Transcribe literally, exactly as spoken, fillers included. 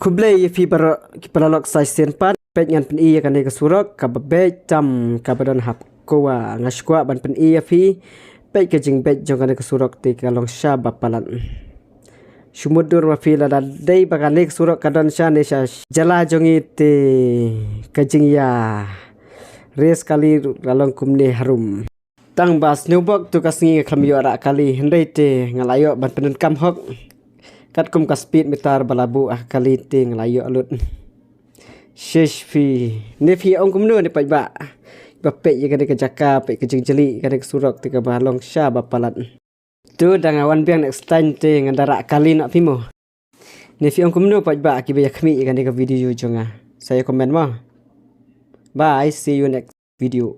Khublei ïa phi baroh ki paralok sa shisien pat. Peit ngan pyni ïa kane ka surok kaba beit tam kaba don hap kowa. Nga sngewkwah ban pyni ïa phi. Peit ka jingbeit jong kane ka surok te ka long sha ba palat. Shu mutdur ma phi, lada dei ba kane ka surok ka don sha ne sha jylla jong ngi te ka jingïa race kali ruh la long kumne harum. Tang ba sniewbok tu ka sngi nga khlem ïoh rah kali, hynrei te nga la ïoh ban pyndonkam hok. Katkum ka speed meter ba la buh ha kali te nga la ïoh lut. Shish phi. Ne phi ong kumno ne paidbah? Ba peit ïa kane ka jaka, peit ka jingjli ïa kane ka surok te kaba long sha ba palat. Tu da nga wan biang next time te ngan da rah kali noh phi mo. Ne phi ong kumno paidbah kiba ïa khmih ïa kane ka video jong nga? Sa ïa comment mo. Bye, see you next video.